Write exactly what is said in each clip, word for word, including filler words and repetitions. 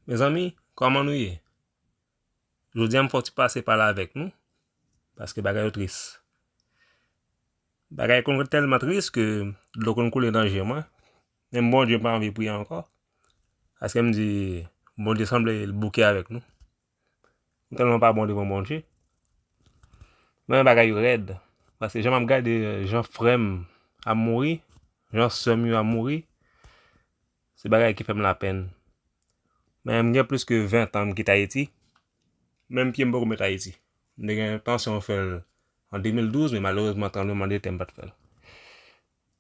Mezanmi, kòman nou ye? Jodi a m fè yon ti pase pale avèk nou, paske bagay yo tris. Bagay konn tèlman tris ke dlo konn koule nan je mwen. Menm Bondye m pa anvi priye ankò. Paske m di, Bondye sanble l bouke avèk nou. M tèlman pa bon devan Bondye. Men bagay yo rèd. Paske jan m ap gade, jan frè m ap mouri, jan sè m yo ap mouri, se bagay ki fè m lapenn. Men m gen plis ke ven tan m kite Ayiti. Menm pye m poko met Ayiti. M te gen entansyon fè l an de mil douz, men malerezman tranblemanntè m pa t fè l.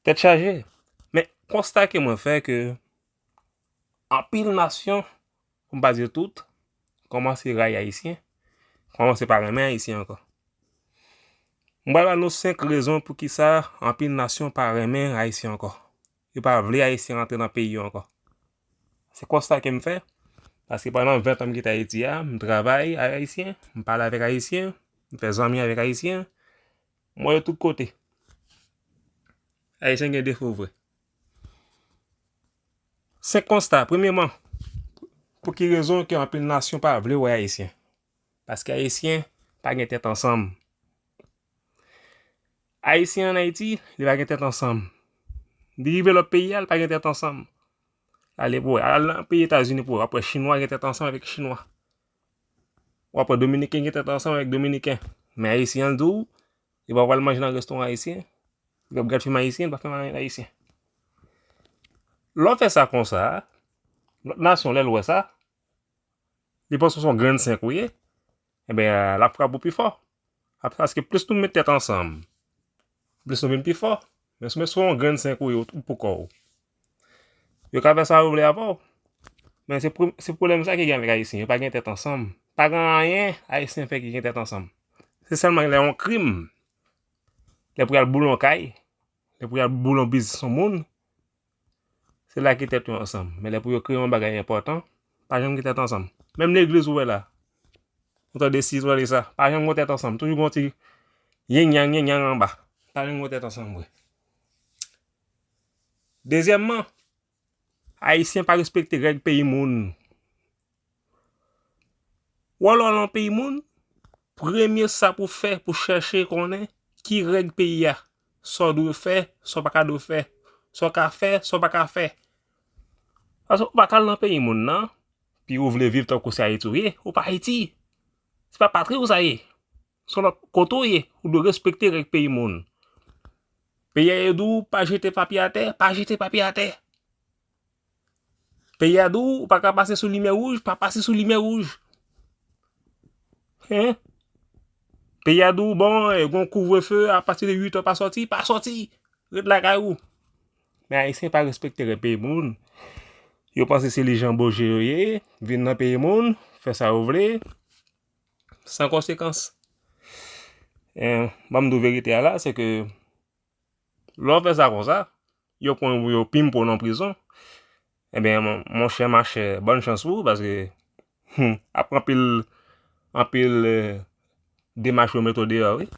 Tèt chaje. Men konsta ke mwen fè ke anpil nasyon, pou m pa di tout, kòmanse rayi Ayisyen, kòmanse pa renmen Ayisyen ankò. M pral ba nou senk rezon poukisa anpil nasyon pa renmen Ayisyen ankò. Yo pa vle Ayisyen rantre nan peyi yo ankò. Se konsta ke m fè, paske pandan ven tan m kite Ayiti a, m travay ak Ayisyen, m pale avèk Ayisyen, m fè zanmi avèk Ayisyen, m wè yo tout kote. Ayisyen gen defo vre. Senk konsta. Premyèman, pou ki rezon ke anpil nasyon pa vle wè Ayisyen? Paske Ayisyen pa gen tèt ansanm. Ayisyen ann Ayiti, li pa gen tèt ansanm. Li rive lòt peyi a, li pa gen tèt ansanm. Ale pou wè, al nan peyi Etazini pou wè, w ap wè Chinwa gen tèt ansanm avèk Chinwa. W ap wè Dominiken gen tèt ansanm avèk Dominiken. Men Ayisyen an di w, li pa pral manje nan restoran ayisyen, li p ap gad fim ayisyen, li p ap fè anyen ayisyen. Lè w fè sa konsa, lòt nasyon, lè l wè sa, li panse w se yon grenn senk ou ye, enben, l ap frape w pi fò. Paske plis nou met tèt ansanm, plis nou vin pi fò. Men si w se yon grenn senk ou ye, ou pou kò w. Yo ka fè sa yo vle avè w. Men se, se pwoblèm sa ki gen avèk Ayisyen. Yo pa gen tèt ansanm. Pa gen anyen Ayisyen fè ki gen tèt ansanm. Se sèlman lè yon krim, lè pou y al boule yon kay, lè pou y al boule yon biznis yon moun, se la ki tèt yo ansanm. Men lè pou yo kreye yon bagay enpòtan, pa janm gen tèt ansanm. Menm legliz ou wè la, ou tande sis, ou tande sa, pa janm gen tèt ansanm. Toujou gen yon ti yin yang, yin yang anba. Pa janm gen tèt ansanm vre. Dezyèmman, Ayisyen pa respekte règ peyi moun. Ou al nan peyi moun, premye sa pou fè, pou chèche konnen ki règ peyi a, sa w dwe fè, sa w pa ka dwe fè, sa w ka fè, sa w pa ka fè. Paske ou pa ka al nan peyi moun nan, pi ou vle viv tankou se Ayiti ou ye, ou pa Ayiti. Se pa patri ou sa ye. Se yon lòt kote ou ye, ou dwe respekte règ peyi moun. Peyi a di w pa jete papye atè, pa jete papye atè. Peyi a di w ou pa ka pase sou limyè wouj, pa pase sou limyè wouj. Hein? Peyi a di w, bon, eh, gon kouvrefe, apati de uit è pa sòti, pa sòti. Ret lakay ou. Men Ayisyen pa respekte règ peyi moun. Yo panse se li Jan Boje yo ye, vin nan peyi moun, fè sa yo vle, san konsekans. Eh, ban m di w verite a la, se ke lè w fè sa konsa, yo pran w, yo pimpe w nan prizon. Ebyen, mon, monchè, machè, bòn chans pou ou, paske, hmm, ap anpil, anpil, eh, demach yo mete w deyò, wi.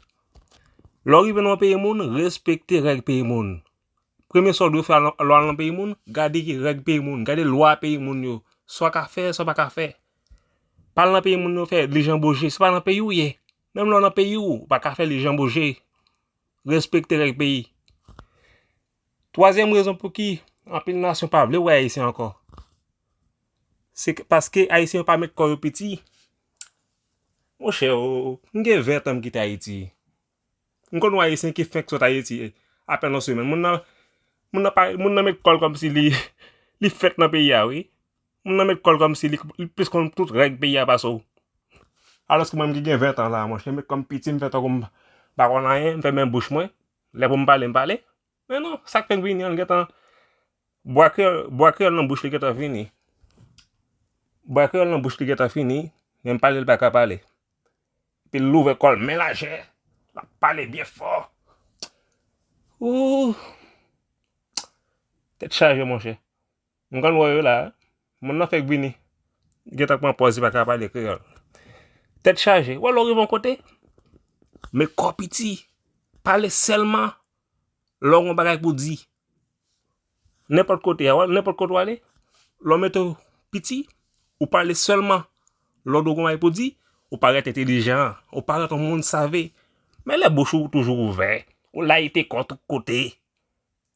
Lè w rive nan yon peyi moun, respekte règ peyi moun. Premye sa w dwe fè lè w al nan peyi moun, gade ki règ peyi moun, gade lwa peyi moun yo. Sa w ka fè, sa w pa ka fè. Pa al nan peyi moun yo fè li Jan Boje, se pa nan peyi w ye. Menm lè w nan peyi w, ou pa ka fè li Jan Boje. Respekte règ peyi. Twazyèm rezon pou ki anpil nasyon pa vle wè Ayisyen ankò, se ke, paske Ayisyen yo pa met kò yo piti. Monchè, o, m gen ven tan m kite Ayiti. M konn wè Ayisyen ki fenk sot Ayiti, apèn yon semèn. Moun nan, moun nan pa, moun nan met kò l kòmsi li, li fèt nan peyi a, wi. Moun nan met kò l kòmsi li, li plis konn tout règ peyi a pase w. Alòske mwen, m ki gen ven tan la, monchè, m met kò m piti, m fè tankou m pa konn anyen, m fèmen bouch mwen. Lè pou m pale, m pale. Men non, sa k fè m vini an, l gentan, bwa kreyòl, bwa kreyòl nan bouch li gentan fini. Bwa kreyòl nan bouch li gentan fini, men m pale, l pa ka pale. Epi l louvè kò l men lajè, l ap pale byen fò. Ooh! Tèt chaje, monchè. M konn wè yo la, moun nan fèk vini. Gentan pran pòz li pa ka pale kreyòl. Tèt chaje. Wè lè w rive yon kote, men kò piti. Pale sèlman lè w gen yon bagay pou di. Nenpòt kote a, nenpòt kote w ale, lè w mete w piti, Ou pale sèlman lè w gen yon bagay pou di, ou parèt entelijan, ou parèt yon moun save. Men lè bouch ou toujou ouvè, ou layite kò tout kote.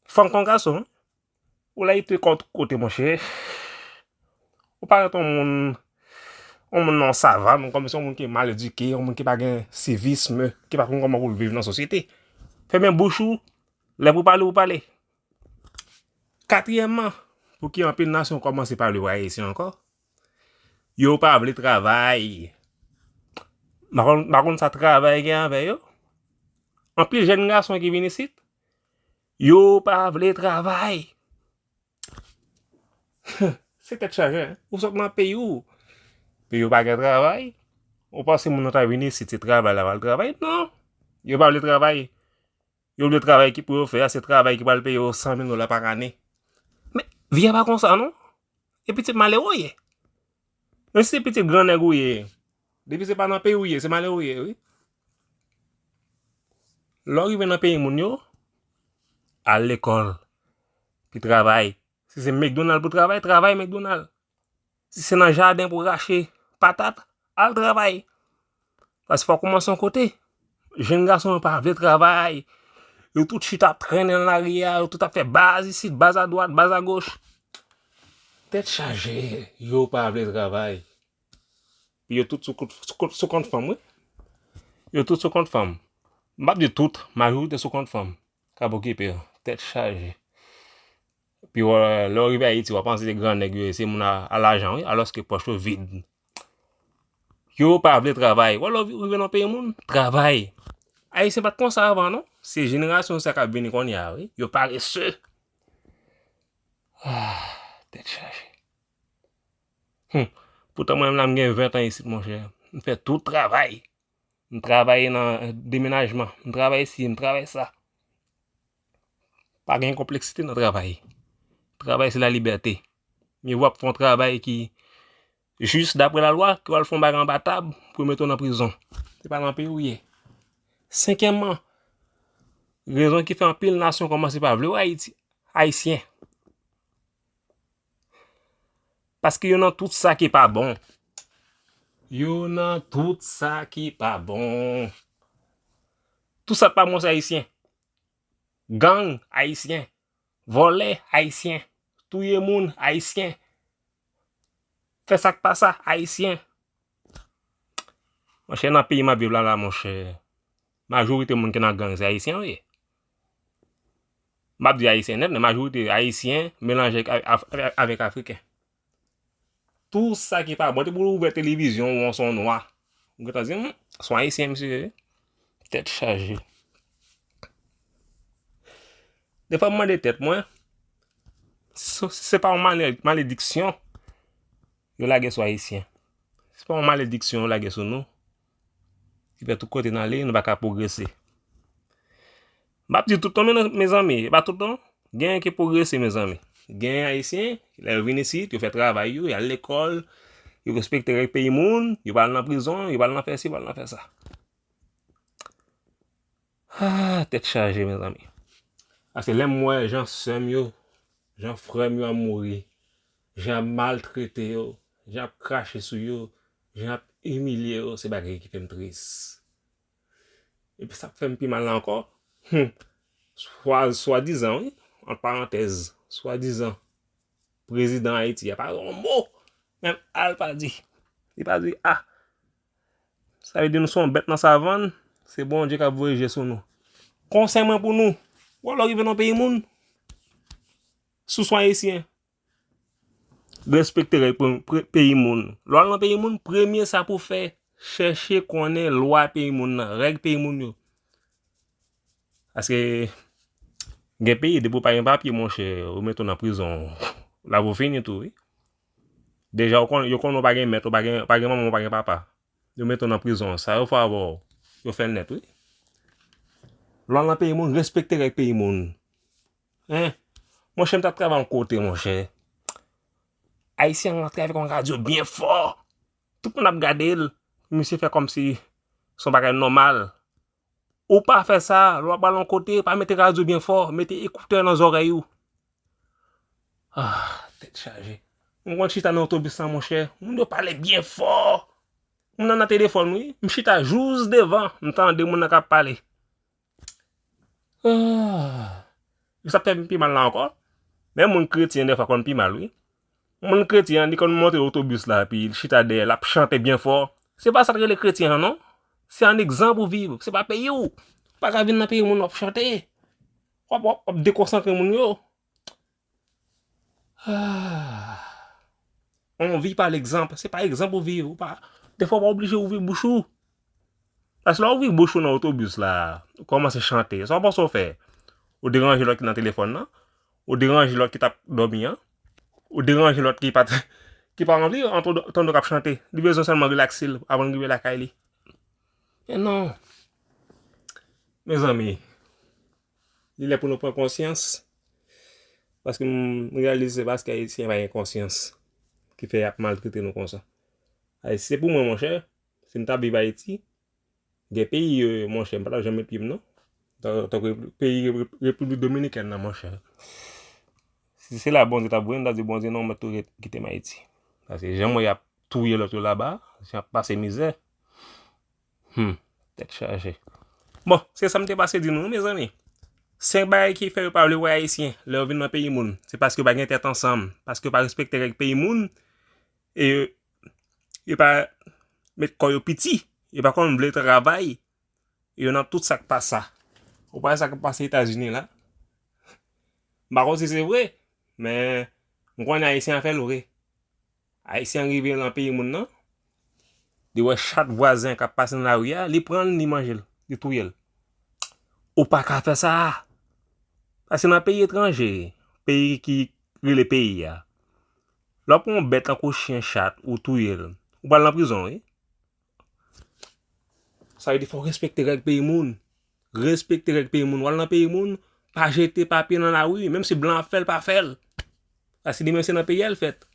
Fanm kon gason, ou layite kò tout kote, monchè. Ou parèt yon moun, yon moun nan savann, kòmsi yon moun ki mal edike, yon moun ki pa gen sivism, ki pa konn kòman pou l viv nan sosyete. Fèmen bouch ou, lè pou pale, ou pale. Katriyèmman, pou ki anpil nasyon kòmanse pale w ayisyen ankò, yo pa vle travay. M pa konn, m pa konn sa travay gen avè yo. Anpil jèn gason ki vin isit, yo pa vle travay. Se tèt chaje, en. Ou sot nan peyi w, peyi w pa gen travay. Ou panse moun nan ta vin isit, se travay la pral travay? Non. Yo pa vle travay. Yo vle travay ki pou yo fè a, se travay ki pral peye yo san mil dola pa ane. Men, vi a pa konsa, non. E pitit malere w ye. Men si se pitit gran nèg ou ye, depi se pa nan peyi w ye, se malere w ye, wi. Lè w rive nan peyi moun yo, al lekòl, pi travay. Si se McDonald pou travay, travay McDonald. Si se nan jaden pou rache patat, al travay. Paske fò w kòmanse yon kote. Jèn gason yo pa vle travay. Yo tout chita ap trennen nan lari a, yo tout ap fè baz isit, baz adwat, baz agoch. Tèt chaje, yo pa vle travay. Yo tout sou kont, sou kont, sou kont fanm, wi. Yo tout sou kont fanm. M p ap di tout, majorite sou kont fanm k ap okipe yo. Tèt chaje. Epi w, lè w rive Ayiti, w ap panse se gran nèg yo ye, se moun a, a lajan, wi, alòske pòch yo vid. Yo pa vle travay. W wè lè w rive nan peyi moun, travay. Ayisyen pa t konsa avan, non. Se jenerasyon sa k ap vini kounye a, wi. Yo parese. Ah, tèt chaje. Hum. Poutan mwen menm la, m gen ven tan isit, monchè. M fè tout travay. M travay nan demenajman. M travay si, m travay sa. Pa gen konpleksite nan travay. Travay se lalibète. Miye w ap fè yon travay ki jis daprè lalwa, ke w al fè yon bagay anba tab pou yo mete w nan prizon. Se pa nan peyi w ye. Senkyèmman, rezon ki fè anpil nasyon kòmanse pa vle w Ayiti, Ayisyen. Paske yo nan tout sa ki pa bon. Yo nan tout sa ki pa bon. Tout sa k pa bon, se Ayisyen. Gang, Ayisyen. Vòlè, Ayisyen. Touye moun, Ayisyen. Fè sa k pa sa, Ayisyen. Monchè, nan peyi m ap viv la, la, monchè, majorite moun ki nan gang, se Ayisyen yo ye. M ap di Ayisyen nèt, men majorite Ayisyen melanje ak, ak, avèk Afriken. Tout sa ki pa bon, depi w ouvè televizyon, w wè se yon nwa. Ou gentan di, "Hmm, se yon Ayisyen, misye ye." Tèt chaje. Defwa, m mande tèt mwen, si se pa yon male-, malediksyon yo lage sou Ayisyen. Se pa yon malediksyon yo lage sou nou, ki fè tout kote n ale, nou pa ka pwogrese. M ap di tout non, men, mezanmi, e pa tout non. Genyen ki pwogrese, mezanmi. Genyen Ayisyen, lè yo vin isit, yo fè travay yo, y al lekòl, yo respekte règ peyi moun, yo pa al nan prizon, yo pa al nan fè si, yo pa al nan fè sa. Ah, tèt chaje, mezanmi. Paske lè m wè jan sè m yo, jan frè m yo ap mouri, jan y ap maltrete yo, jan y ap krache sou yo, jan y ap imilye yo, se bagay ki fè m tris. Epi sa k fè m pi mal la ankò, hmm, swa, swadizan, wi, ant parantèz, swadizan, prezidan Ayiti a pa di yon mo, menm a l pa di. Li pa di a. Sa vle di nou se yon bèt nan savann, se Bondye k ap voye je sou nou. Konsèy mwen pou nou, wè lè w rive nan peyi moun, si w se yon Ayisyen, respekte règ pe-, pe-, peyi moun. Lè w al nan peyi moun, premye sa pou w fè, chèche konnen lwa peyi moun nan, règ peyi moun yo. Paske gen peyi, depi w pa gen papye, monchè, yo mete w nan prizon, lavi w fini tou, wi. Deja, yo konn, yo konn ou pa gen mèt, ou pa gen, pa gen manman, ou pa gen papa. Yo mete w nan prizon. Sa yo fè avè w, yo fè l nèt, wi. Lè w al nan peyi moun, respekte règ peyi moun. Hein? Monchè, m t ap travay yon kote, monchè. Ayisyen an rantre avèk yon radyo byen fò. Tout moun ap gade l. Misye fè kòmsi se yon bagay nòmal. Ou pa fè sa, lè w ap al yon kote, pa mete radyo byen fò, mete ekoutè nan zòrèy ou. Ah, tèt chaje. M konn chita nan otobis la, monchè. Moun yo pale byen fò. Moun nan nan telefòn, wi. M chita jous devan, m tande moun nan k ap pale. Ah. Sa ap fè m pi mal la ankò. Men moun kretyen, dèfwa, konn pi mal, wi. Moun kretyen, li konn monte otobis la, epi l chita dèyè, l ap chante byen fò. Se pa sa k rele kretyen an, non. Se an egzanp ou viv. Se pa peyi w. Ou pa ka vin nan peyi moun w ap chante. W ap, w ap, w ap dekonsantre moun yo. Ah. On vit par l'exemple. Se pa egzanp ou viv. Ou pa, dèfwa, ou pa oblije ouvri bouch ou. Paske lè w ouvri bouch ou nan otobis la, ou kòmanse chante. Sa w panse w fè? Ou deranje lòt ki nan telefòn nan. Ou deranje lòt ki t ap dòmi an. Ou deranje lòt ki pa t, ki pa anvi tande w k ap chante. Li bezwen sèlman relakse l avan l rive lakay li. Men non. Mezanmi, li lè pou nou pran konsyans. Paske m reyalize se paske Ayisyen pa gen konsyans ki fè y ap maltrete nou konsa. Ay, se pou mwen, monchè, si m ta viv Ayiti, gen peyi, euh, monchè, m pa t ap janm met pye m, non. Tan-, tankou Repli-, peyi Repli-, Repiblik Dominikèn nan, monchè. Si se la Bondye t ap voye m, m ta di Bondye, non, mèt tou ret-, kite m Ayiti. Paske jan m wè y ap touye lòt yo laba, y ap pase mizè. Hmm, tèt chaje. Bon, se sa m te pase di nou, mezanmi. Senk bagay ki fè yo pa vle wè Ayisyen lè yo vin nan peyi moun. Se paske yo pa gen tèt ansanm, paske yo pa respekte règ peyi moun, e yo pa met kò yo piti, yo pa konn vle travay, yo nan tout sa k pa sa. Ou pa wè sa k ap pase Etazini la? M pa konn si se vre, men m konnen Ayisyen an fè l vre. Ayisyen an rive nan peyi moun nan, li wè chat vwazen k ap pase nan lari a, li pran l, li manje l, li touye l. Ou pa ka fè sa. Paske nan peyi etranje, peyi ki rele peyi a, lè w pran yon bèt tankou chen, chat, ou touye l, ou pral nan prizon, wi. Sa vle di fò w respekte règ peyi moun. Respekte règ peyi moun. W al nan peyi moun, pa jete papye nan lari, menm si blan ap fè l, pa fè l. Paske li menm se nan peyi a l fèt.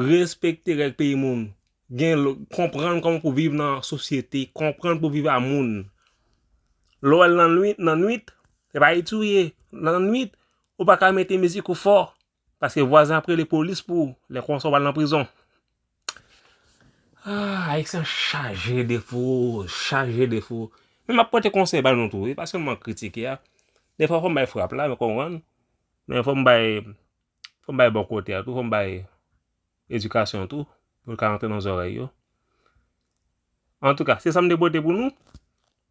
Respekte règ peyi moun. Gen lo-, konprann kòman pou viv nan sosyete, konprann pou viv a moun. Lè w al nan nwit, nan nwit, se pa Ayiti w ye. Nan nwit, ou pa ka mete mizik ou fò. Paske vwazen ap rele polis pou ou. Lè konsa w pral nan prizon. Ah, Ayisyen chaje defo, chaje defo. Men m ap pote konsèy ba nou tou, wi, pa sèlman kritike a. Defwa fò m bay frap la, men konprann. Men fò m bay, fò m bay bon kote a tou, fò m bay edikasyon tou, pou l ka rantre nan zòrèy yo. Antouka, se sa m te pote pou nou.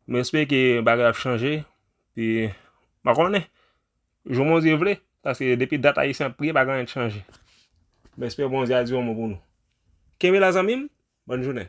M espere ke bagay ap chanje. Pi, m pa konnen. Jan Bondye vle. Paske depi dat Ayisyen ap priye, pa gen anyen k chanje. M espere Bondye a di yon mo pou nou. Kenbe la, zanmi m. Bòn jounen.